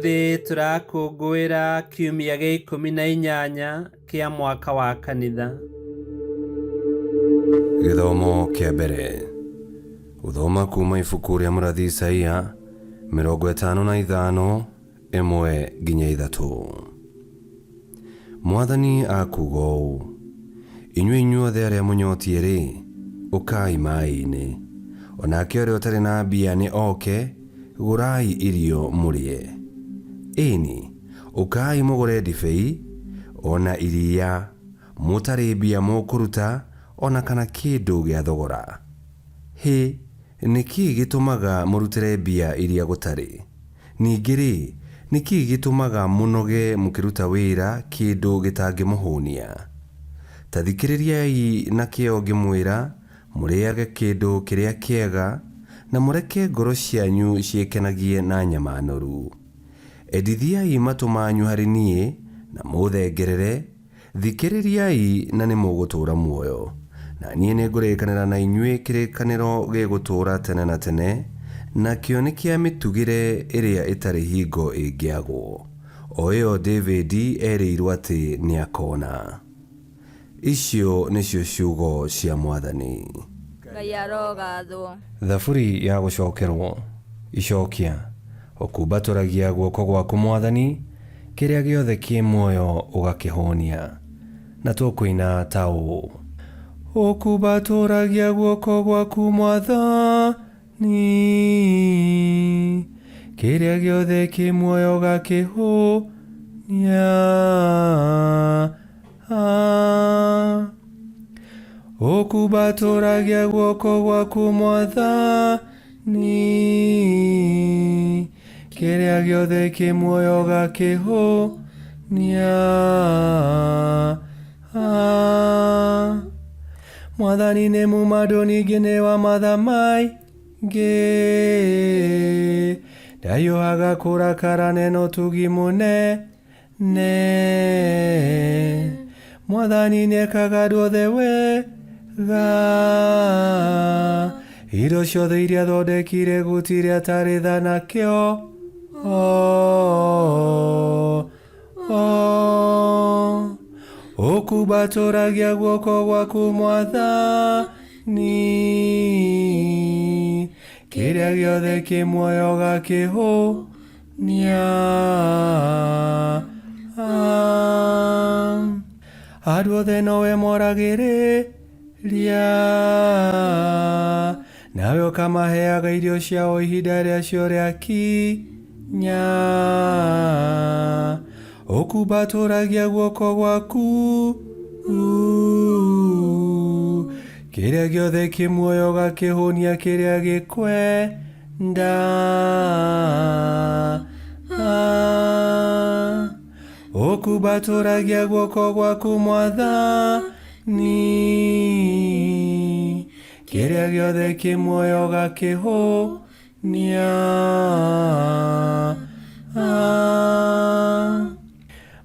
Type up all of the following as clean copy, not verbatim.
Ũmũthĩ tũrakũngũĩra kiumia gĩa 18 kĩa mwaka wa kanitha. Gĩthomo kĩa mbere. Gũthoma kuma ibuku rĩa mũrathi Isaia 55 1-3. Mwathani akuuga ũũ, Inyuĩ inyuothe arĩa mũnyotiĩ-rĩ, ũkai maĩ-inĩ, o nake ũrĩa ũtarĩ na mbia nĩ oke, gũrai irio mũrĩe. Ĩĩ-ni, ũkai mũgũre ndibei, o na iria, mũtarĩ mbia mũkũruta, o na kana kĩndũ gĩa thogora. Hĩ, nĩ kĩ gĩtũmaga mũrutĩre mbia iria gũtarĩ? Ningĩ-rĩ, nĩ kĩ gĩtũmaga mũnoge mũkĩruta wĩra kĩndũ gĩtangĩmũhũnia? Ta thikĩrĩriai na kĩyo ngĩmwĩra, mũrĩage kĩndũ kĩrĩa kĩega, na mũreke ngoro cianyu ciĩkenagie na nyama noru. Endithiai matũ manyu harĩ niĩ, na mũũthengerere, Thikĩrĩriai na nĩmũgũtũũra muoyo, na niĩ nĩngũrĩkanĩra na inyuĩ kĩrĩkanĩro gĩgũtũũra tene na tene, nakĩo nĩ kĩa mĩtugĩre ĩrĩa ĩtarĩ hingo ĩngĩagwo, o ĩyo David erĩirũo atĩ nĩakona. Icio nĩcio ciugo cia Mwathani. Ngai arogathwo. Thaburi ya gũcokerwo. Icokia. Ũkumbatũragia guoko gwaku Mwathani, kĩrĩa gĩothe kĩ muoyo ũgakĩhũnia. Na tũkũina ta ũũ. Ũkumbatũragia guoko gwaku Mwathani, kĩrĩa gĩothe kĩ muoyo ũgakĩhũnia. Ũkumbatũragia guoko gwaku Mwathani, kĩrĩa gĩothe kĩ muoyo ũgakĩhũnia. Mwathani nĩ mũmandũ ningĩ nĩ wa matha maingĩ, ndahiũhaga kũrakara na ũtugi mũnene. Mwathani nĩekaga andũ othe wega, indo ciothe iria athondekire gũtirĩ atarĩ tha nakĩo. Ũkumbatũragia guoko gwaku Mwathani, kĩrĩa gĩothe kĩ muoyo ũgakĩhũnia. Andũ othe nowe moragĩrĩria, nawe ũkamaheaga irio ciao ihinda rĩacio rĩakinya. Ũkumbatũragia guoko gwaku, kĩrĩa gĩothe kĩ muoyo ũgakĩhũnia kĩrĩa gĩkwenda. Ũkumbatũragia guoko gwaku Mwathani, kĩrĩa gĩothe kĩ muoyo ũgakĩhũnia.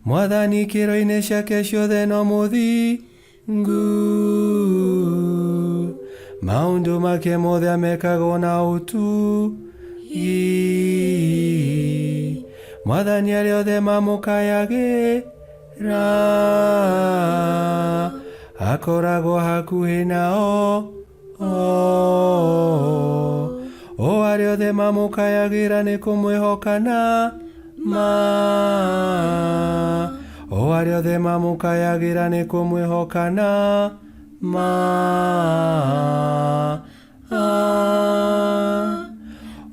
Mwathani kĩro-inĩ ciake ciothe no mũthingu, maũndũ make mothe amekagwo na ũtugi. Mwathani arĩa othe mamũkayagĩra, akoragwo hakuhĩ nao. O arĩa othe mamũkayagĩra nĩ kũmwĩhoka na ma. O arĩa othe mamũkayagĩra nĩ kũmwĩhoka na ma.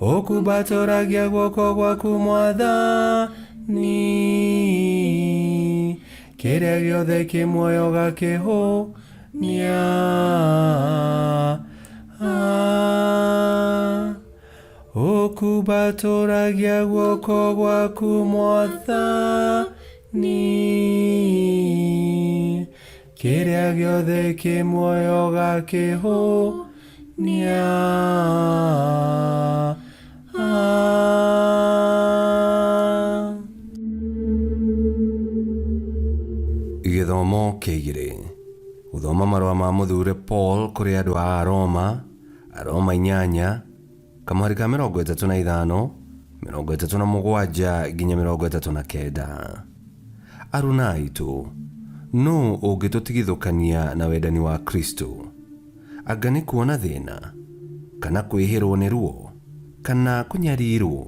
Ũkumbatũragia guoko gwaku Mwathani, kĩrĩa gĩothe kĩ muoyo ũgakĩhũnia. Ũkumbatũragia guoko gwaku Mwathani, kĩrĩa gĩothe kĩ muoyo ũgakĩhũnia. Gĩthomo kĩa igĩrĩ. Gũthoma marũa ma mũthure Paul kũrĩ andũ a Aroma, Aroma 8, kamũhari ka 35, 37 nginya 39. Aruna aitũ, nũ ũngĩtũtigithũkania na wendani wa Kristo? Anga nĩ kuona thĩna, kana kwĩhĩrwo nĩ ruo, kana kũnyarirwo,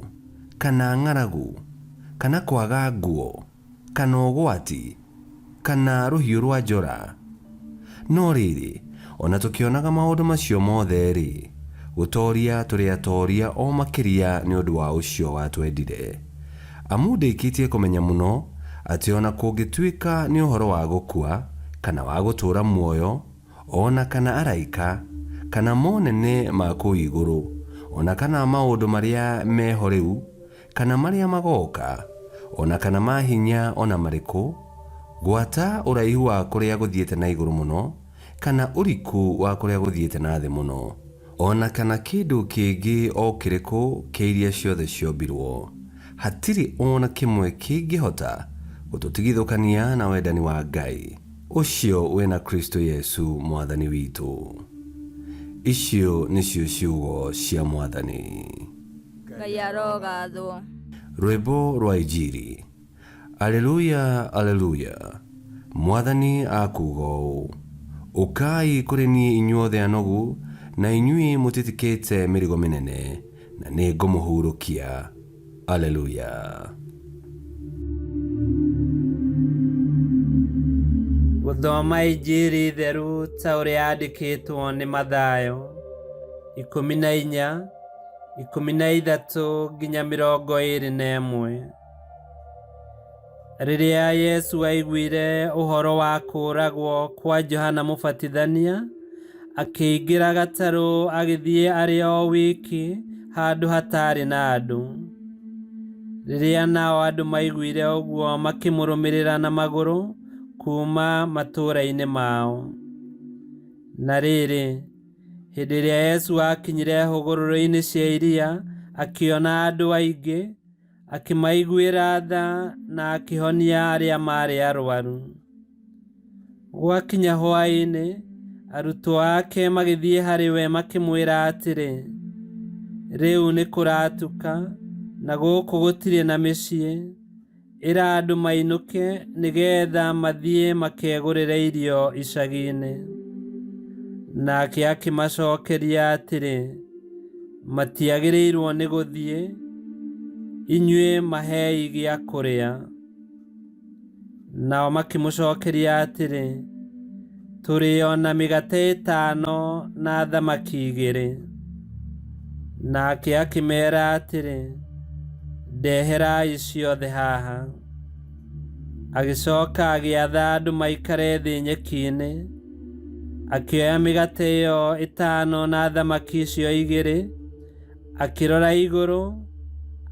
kana ng'aragu, kana kwaga nguo, kana ũgwati, kana rũhiũ rwa njora? No rĩrĩ, ona tũkĩonaga maũndũ macio mothe-rĩ, gũtoria tũrĩ atoria o makĩria nĩ ũndũ wa ũcio watwendire. Amu ndĩkĩtie kũmenya mũno atĩ ona kũngĩtuĩka nĩ ũhoro wa gũkua, kana wa gũtũũra muoyo, ona kana araika, kana monene ma kũu igũrũ, ona kana maũndũ marĩa meho rĩu, kana marĩa magoka, ona kana mahinya ona marĩkũ, gwata ũraihu wa kũrĩa gũthiĩte na igũrũ mũno, kana ũriku wa kũrĩa gũthiĩte na thĩ mũno, ona kana kĩndũ kĩngĩ o kĩrĩkũ kĩa iria ciothe ciombirwo, hatirĩ ona kĩmwe kĩngĩhota gũtũtigithũkania na wendani wa Ngai ũcio wĩna Kristo Yesu Mwathani witũ. Icio nĩcio ciugo cia Mwathani. Ngai arogathwo. Rwĩmbo rwa Injiri. Aleluya, aleluya. Mwathani akuuga ũũ, ũkai kũrĩ niĩ inyuothe anogu na inyuĩ mũtitikĩte mĩrigo mĩnene, na nĩ ngũmũhurũkia. Aleluya. Gũthoma Injiri theru ta ũrĩa yandĩkĩtwo nĩ Mathayo 14, 13 nginya 21. Rĩrĩa Yesu aiguire ũhoro wa kũũragwo kwa Johana Mũbatithania, akĩingĩra gatarũ agĩthiĩ arĩ o wiki handũ hatarĩ na andũ. Rĩrĩa nao andũ maiguire ũguo makĩmũrũmĩrĩra na magũrũ kuuma matũũra-inĩ mao. Na rĩrĩ, hĩndĩ ĩrĩa Yesu aakinyire hũgũrũrũ-inĩ cia iria, akĩona andũ aingĩ, akĩmaiguĩra tha na akĩhonia arĩa maarĩ arwaru. Gwakinya hwaĩ-inĩ, arutwo ake magĩthiĩ harĩ we makĩmwĩra atĩrĩ, rĩu nĩ kũratuka, na gũkũ gũtirĩ na mĩciĩ. Ĩra andũ mainũke nĩgeetha mathiĩ makegũrĩre irio icagi-inĩ. Nake akĩmacokeria atĩrĩ, matiagĩrĩirwo nĩ gũthiĩ, inyuĩ mahei gĩa kũrĩa. Nao makĩmũcokeria atĩrĩ, tũrĩ o na mĩgate 5 na thamaki 2. Nake akĩmeera atĩrĩ, ndeherai ciothe haha. Agĩcoka agĩatha andũ maikare thĩ nyeki-inĩ, akĩoya mĩgate ĩyo 5 na thamaki icio 2, akĩrora igũrũ,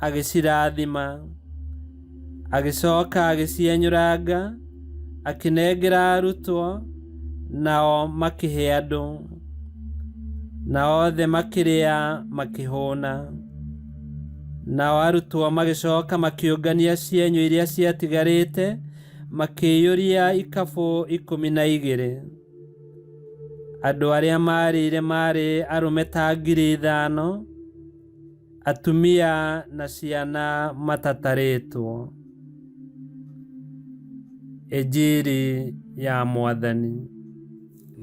agĩcirathima. Agĩcoka agĩcienyũranga, akĩnengera arutwo, nao makĩhe andũ. Na othe makĩrĩa makĩhũna. Nao arutwo magĩcoka makĩũngania cienyũ iria ciatigarĩte, makĩiyũria ikabũ 12. Andũ arĩa maarĩire maarĩ arũme ta 5,000, atumia na ciana matatarĩtwo. Injiri ya Mwathani.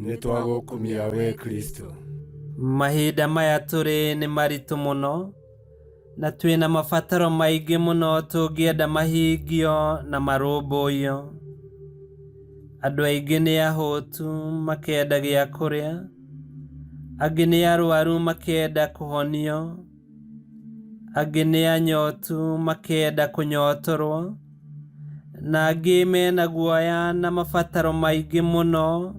Nĩ twagũkumia we Kristo. Mahinda maya tũrĩ nĩ maritũ mũno, na twĩna mabataro maingĩ mũno tũngĩenda mahingio na marũmbũiyo. Andũ aingĩ nĩ ahũtu makenda gĩa kũrĩa, angĩ nĩ arwaru makenda kũhonio, angĩ nĩ anyotu makenda kũnyotorwo, na angĩ mena guoya na mabataro maingĩ mũno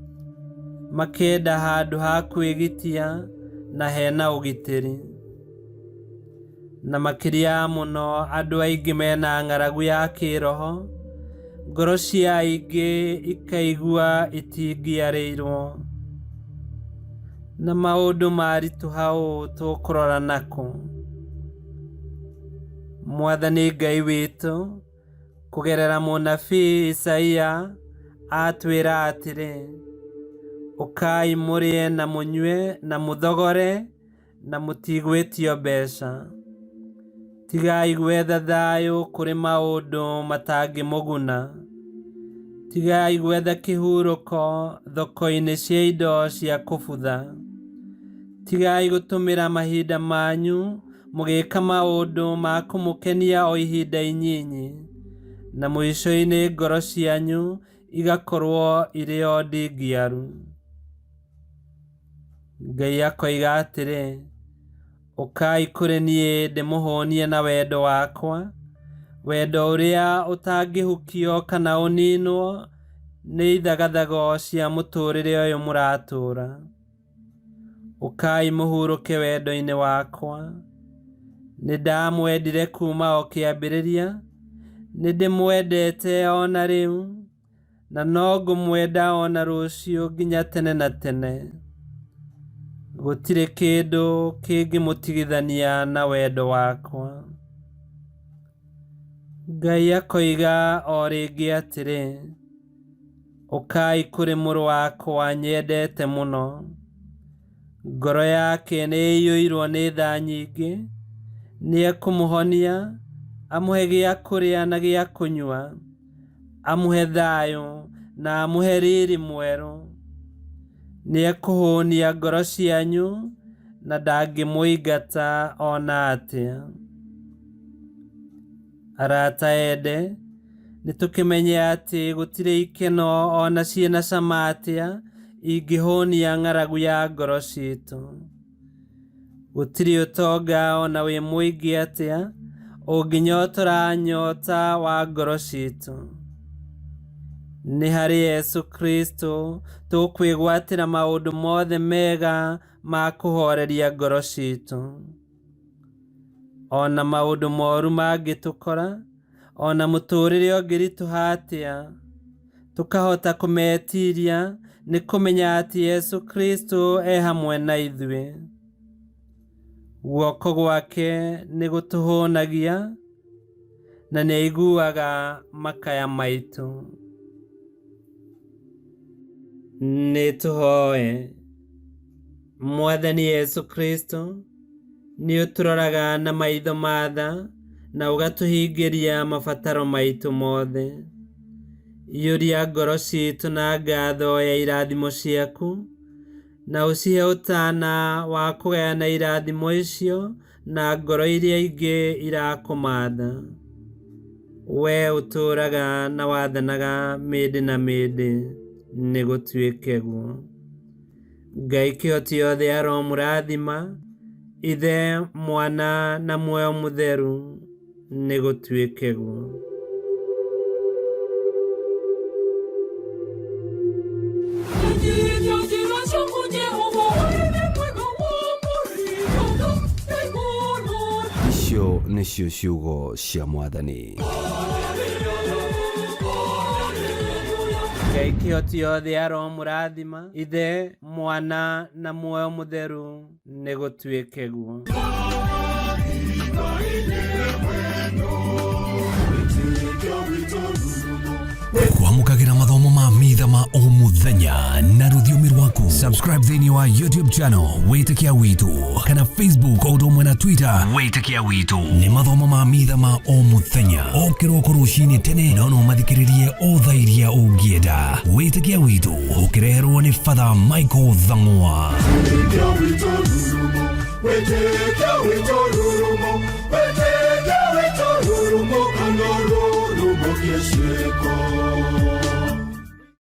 makenda handũ ha kwĩgitia na hena ũgitĩri. Na makĩria mũno andũ aingĩ mena ng'aragu ya kĩroho, ngoro cia aingĩ ikaigua itingĩarĩirwo. Na maũndũ maritũha ũũ tũkũrora nakũ? Mwathani Ngai witũ kũgerera mũnabii Isaia atwĩra atĩrĩ, ũkai mũrĩe na mũnyue na mũthogore na mũtigwĩtio mbeca. Tigai gwetha thayũ kũrĩ maũndũ matangĩmũguna. Tigai gwetha kĩhurũko thoko-inĩ cia indo cia kũbutha. Tigai gũtũmĩra mahinda manyu mũgĩka maũndũ ma kũmũkenia o ihinda inyinyi, na mũico-inĩ ngoro cianyu igakorwo irĩ o ndingiaru. Ngai akoiga atĩrĩ, ũkai kũrĩ niĩ ndĩmũhũnie na wendo wakwa, wendo ũrĩa ũtangĩhukio kana ũninwo nĩ ithagathago cia mũtũrĩre ũyũ mũratũra. Ũkai mũhurũke wendo-inĩ wakwa. Nĩndamwendire kuma o kĩambĩrĩria, nĩndĩmwendete o na rĩu, na no ngũmwenda o na rũciũ nginya tene na tene. Gũtirĩ kĩndũ kĩngĩmũtigithania na wendo wakwa. Ngai akoiga o rĩngĩ atĩrĩ, ũkai kũrĩ mũrũ wakwa nyendete mũno. Ngoro yake nĩ ĩiyũirwo nĩ tha nyingĩ, nĩekũmũhonia, amũhe gĩa kũrĩa na gĩa kũnyua, amũhe thayũ na amũhe riri mwerũ. Nĩekũhũnia ngoro cianyu na ndangĩmũingata ona atĩa. Arata ende, nĩtũkĩmenye atĩ gũtirĩ ikeno ona ciĩna cama atĩa ingĩhũnia ng'aragu ya ngoro citũ. Gũtirĩ ũtonga ona wĩ mũingĩ atĩa ũngĩnyotora nyota wa ngoro citũ. Nĩ harĩ Yesu Kristo tũkwĩgwatĩra maũndũ mothe mega ma kũhoreria ngoro citũ. Ona maũndũ moru mangĩtũkora, ona mũtũrĩre ũngĩritũha atĩa, tũkahota kũmetiria nĩ kũmenya atĩ Yesu Kristo e hamwe na ithuĩ. Guoko gwake nĩ gũtũhũnagia na nĩ aiguaga makaya maitũ. Nĩ tũhoe. Mwathani Yesu Kristo, nĩ ũtũroraga na maitho ma tha na ũgatũhingĩria mabataro maitũ mothe. Iyũria ngoro citũ na ngatho ya irathimo ciaku, na ũcihe ũtana wa kũgayana irathimo icio na ngoro iria ingĩ irakũmatha. We ũtũũraga na wathanaga mĩndĩ na mĩndĩ, nĩ gũtuĩke guo. Ngai kĩhoti yothe aromũrathima, Ithe, Mwana na Muoyo Mũtheru, nĩ gũtuĩke guo. Icio nĩcio ciugo cia Mwathani. Ngai kĩhoti yothe aromũrathima, Ithe, Mwana na Muoyo Mũtheru, nĩ gũtuĩke guo. Kwamũkagĩra mathomo ma mitha ma o mũthenya na rũthiomi rwaku. Subscribe thĩinĩ wa YouTube channel Wĩtĩkia Witũ kana Facebook o ũndũ ũmwe na Twitter Wĩtĩkia Witũ. Nĩ mathomo ma mitha ma o mũthenya o kĩroko rũcinĩ tene, no no mathikĩrĩrie o thaa iria ũngĩenda. Wĩtĩkia Witũ ũkĩreherwo nĩ Father Michael Thang'wa. Wĩtĩkia witũ rurumo, wĩtĩkia witũ rurumo, wĩtĩkia witũ rurumo, kana rurumo kĩciko.